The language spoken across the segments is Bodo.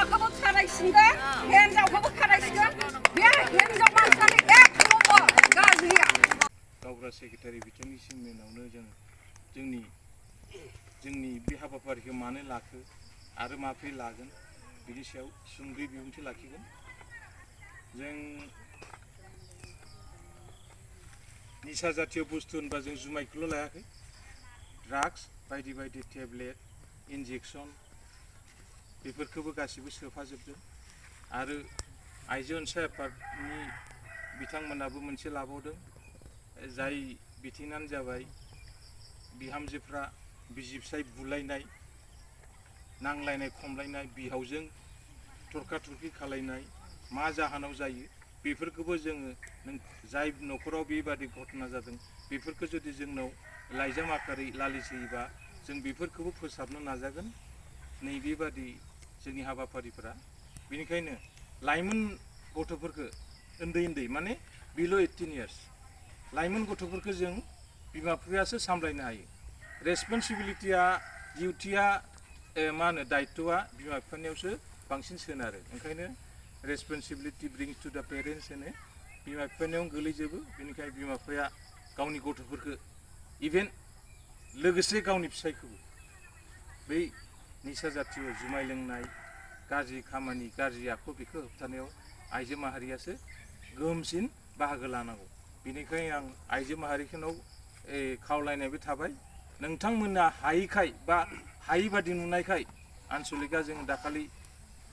हौवाखौबो खानायसिनगोन हिनजावखौबो खानायसिनगोन बे हिनजाव मानसियानो एक नम्बर गाज्रिया। गावबुरा सेक्रेटारि बिथांनिसिम उनावनो जोंनि बे हाबाफारिखौ मानो लाखो आरो माब्रै लागोन बिनि सायाव सुंद'यै बिबुंथि लाखिगोन। जों निसा जातीय बुस्थु होनबा जों जुमायखौल' लायाखै, ड्राग्स बायदि बायदि टेब्लेट इन्जेक्सन बेफोरखौबो गासिबो सोफाजोबदों। आरो आइजो अनसाय आफादनि बिथांमोनाबो मोनसे लाबावदों, जाय बिथिङानो जाबाय बिहामजोफ्रा बिसि फिसाय बुलायनाय, नांलायनाय खमलायनाय, बिहावजों थरखा थरखि खालायनाय मा जाहोनाव जायो बेफोरखौबो जोङो जाय न'खराव बेबादि घटना जादों बेफोरखौ जुदि जोंनाव लाइजाम आकारै लालिस होयोबा जों बेफोरखौबो फोसाबनो नाजागोन। नैबेबादि जोंनि हाबाफारिफोरा बेनिखायनो लाइमोन गथ'फोरखौ उन्दै माने बिल' 18 इयार्स लाइमोन गथ'फोरखौ जों बिमा बिफायासो सामलायनो हायो। रेसपन्सिबिलिटिया डिउटिया मा होनो दायित्वआ बिमा बिफानियावसो बांसिन सोनारो। ओंखायनो रेसपन्सिबिलिटि ब्रिंस टु द पेरेन्ट्स होनो बिमा बिफानियावनो गोलैजोबो। बेनिखायनो बिमा बिफाया गावनि गथ'फोरखौ इभेन लोगोसे गावनि फिसायखौबो बै निसा जातीय जुमाय लोंनाय गाज्रि खामानि गाज्रि आखु बेखौ होबथानायाव आइजो माहारियासो गोहोमसिन बाहागो लानांगौ। बेनिखायनो आं आइजो माहारिखौनाव खावलायनायबो थाबाय, नोंथांमोना हायैखाय बा हायि बादि नुनायखाय आनसलिकआ जों दाखालि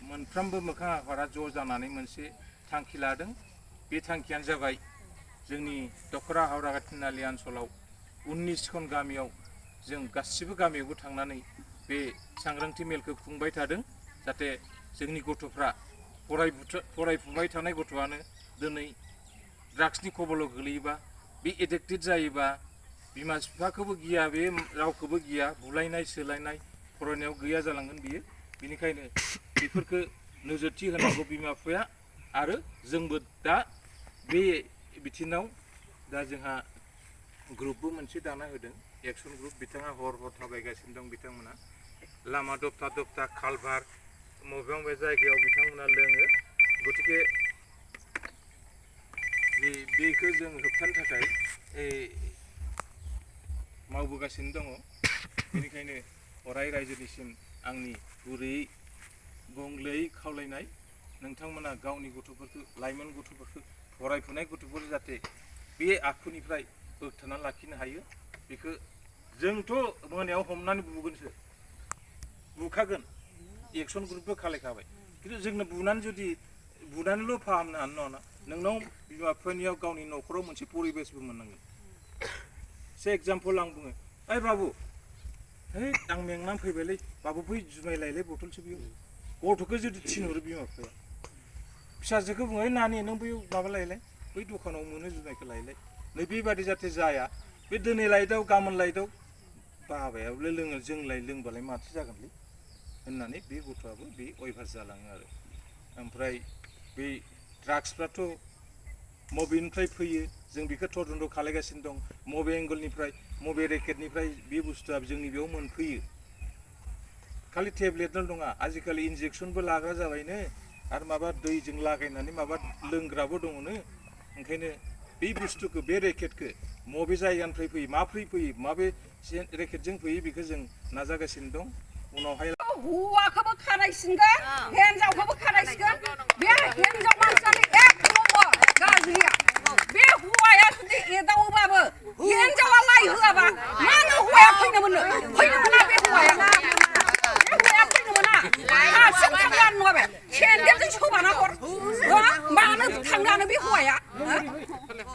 मोनफ्रोमबो मोखां आफादा ज' जानानै मोनसे थांखि लादों। बे थांखियानो जाबाय जोंनि दख'रा हावरागा तिनालि ओनसोलाव 19 गामियाव जों गासिबो गामियावबो थांनानै बे सांग्रांथि मेलखौ खुंबाय थादों, जाहाथे जोंनि गथ'फ्रा फरायफुबाय थानाय गथ'आनो दिनै ड्राग्सनि खबलाव गोलैयोबा बे एडिक्टेड जायोबा बिमा बिफाखौबो गिया, बे रावखौबो गिया, बुलायनाय सोलायनाय फरायनायाव गैया जालांगोन बियो। बेनिखायनो बेफोरखौ नोजोरथि होनांगौ बिमा बिफाया आरो जोंबो दा बे बिथिङाव दा जोंहा ग्रुपबो मोनसे दाना होदों, एक्सन ग्रुप। बिथाङा हर थाबायगासिनो दं। बिथांमोना लामा दबथा खालभार बबेबा जायगायाव बिथांमोना लोङो। गतिके बेखौ जों होबथानो थाखाय मावबोगासिनो दङ। बेनिखायनो अराय रायजोनिसिम आंनि गुरैयै बुंलुयै खावलायनाय, नोंथांमोना गावनि गथ'फोरखौ लाइमोन गथ'फोरखौ फरायफुनाय गथ'फोर जाहाथे बे आखुनिफ्राय होबथानानै लाखिनो हायो। बेखौ जोंथ' मोनायाव हमनानै बुखागोन, एक्सन ग्रुपबो खालायखाबाय, खिन्थु जोंनो बुनानैल' फाहामनो हानो नङा। नोंनाव बिमा बिफानियाव गावनि न'खराव मोनसे परिबेसबो मोननांगोन। से एग्जाम्पल आं बुङो, ओइ बाबु है आं मेंनानै फैबायलै बाबु बै जुमाय लायलाय बथलसो बियो। गथ'खौ जुदि थिनहरो बिमा बिफाया, फिसाजोखौ बुङो है नानि नों बै माबा लायलाय, बै दखानाव मोनो जुमायखौ लायलाय। नै बेबादि जाहाथे जाया, बे दिनै लायदाव गाबोन लायदाव बाबायाबो लोङो जोंलाय लोंबालाय माथो जागोनलै होननानै बे गथ'आबो बे अयभास जालाङो आरो। ओमफ्राय बे ड्राग्सफ्राथ' मबेनिफ्राय फैयो जों बेखौ तदन्त खालायगासिनो दं। मबे एंगलनिफ्राय मबे रेकेटनिफ्राय बे बुस्थुआ जोंनि बेयाव मोनफैयो। खालि टेब्लेटल' नङा, आजिखालि इन्जेक्सनबो लाग्रा जाबायनो, आरो माबा दैजों लागायनानै माबा लोंग्राबो दङनो। ओंखायनो बे बुस्थुखौ बे रेकेटखौ मबे जायगानिफ्राय फैयो, माब्रै फैयो, माबे रेकेटजों फैयो बेखौ जों नाजागासिनो दं। उनावहाय हौवाखौबो खानायसिनगोन हिनजावखौबो खानायसिनगोन बे हिनजाव मानसियानो एक नम्बर गाज्रिया। बे हौवाया जुदि एदावोबाबो हिनजावा लाइ होआबा मानो हौवाया फैनो मोना बे हौवाया फैनो मोना। हारसिं थांगानो नङा बे सेन्देलजों सोबाना हर मानो थांगानो बे हौवाया।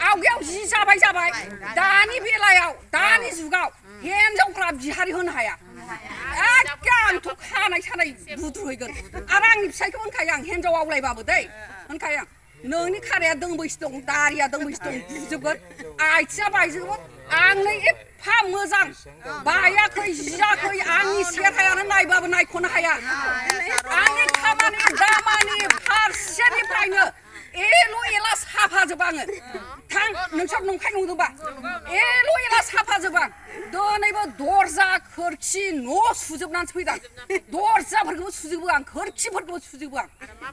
आवगायाव जि जाबाय दानि बेलायाव दानि जुगाव हिनजावफ्रा बिहारि होनो हाया। आंथ' खानाय सानाय बुद्रुहैगोन आरो आंनि फिसायखौ होनखायो आं, हिनजाव आवलायबाबो दै होनखायो आं, नोंनि खानाया दोंबैसो दं, दारिया दोंबैसो दं बुजोबगोन, आथिङा बायजोबगोन। आंनो एफा मोजां बायाखै जियाखै, आंनि सेरहायानो नायबाबो नायख'नो हाया। आंनि खामानि दामानि फारसेनिफ्रायनो एल' एला साफाजोब आङो। थां नोंसोर नंखाय नंदोंबा एल' एला साफाजोब आं। दिनैबो दरजा खोरखि न' सुजोबनानैसो फैदां दरजाफोरखौबो सुजोबो आं खोरखिफोरखौबो सुजोबो आं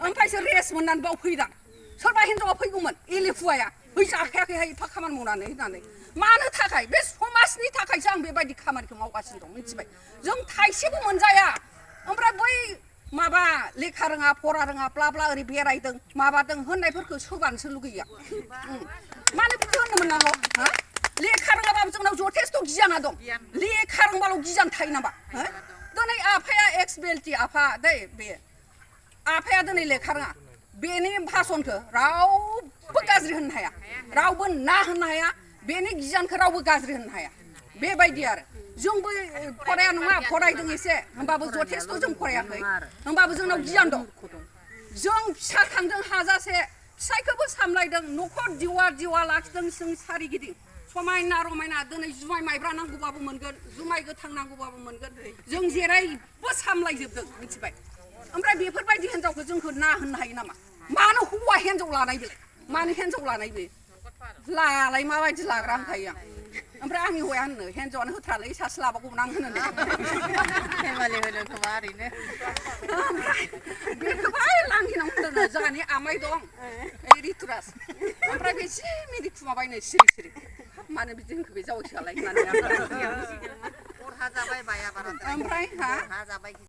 ओमफ्रायसो रेस्ट मोननानै बाव फैदां सोरबा हिनजावा फैगौमोन एलेफुवाया बै जाखायाखैहाय एफा खामानि मावनानै होननानै मानो थाखाय बे समाजनि थाखायसो आं बेबायदि खामानिखौ मावगासिनो दं मिथिबाय जों थाइसेबो मोनजाया ओमफ्राय बै माबा लेखा रोङा फरा रोङा ब्ला ब्ला ओरै बेरायदों माबादों होननायफोरखौ सोबानोसो लुगैयो मानो बिदि होननो मोननांगौ हा लेखा रोङाबाबो जोंनाव जथेस्थ' गियाना दं लेखा रोंबाल' गियान थायो नामा दिनै आफाया एक्स बेल्टि आफा दै बे आफाया दिनै लेखा रोङा बेनि भाषणखौ रावबो गाज्रि होननो हाया रावबो ना होननो हाया बेनि गियानखौ रावबो गाज्रि होननो हाया बेबायदि आरो जोंबो फराया नङा फरायदों एसे होमबाबो जथेस्थ' जों फरायाखै होमबाबो जोंनाव गियान दं जों फिसा खांदों हाजासे फिसायखौबो सामलायदों न'खर दिवा लाखिदों जों सारिगिदिं समायना रमायना दिनै जुमाय माइब्रा नांगौबाबो मोनगोन जुमाय गोथां नांगौबाबो मोनगोन जों जेरैबो सामलायजोबदों मिथिबाय ओमफ्राय बेफोरबायदि हिनजावखौ जोंखौ ना होननो हायो नामा मानो हौवा हिनजाव लानाय बे मानो हिनजाव लानाय बे लालाय माबायदि लाग्रा होनखायो आं ओमफ्राय आंनि हौवाया होनो हिनजावानो होथारलै सासे लाबावगौमोन आं होनो फेमालि होनो खोमा ओरैनो ओमफ्राय बेखौहाय लांगिनाव होनदों जोंहानि आमाइ दं रितुराज ओमफ्राय बे एसे मिनिखु माबायनो सिरि सिरि मानो बिदि होनखो बे जावैसोआलाय होननानै जाबाय बाया बारा ओमफ्राय हा जाबाय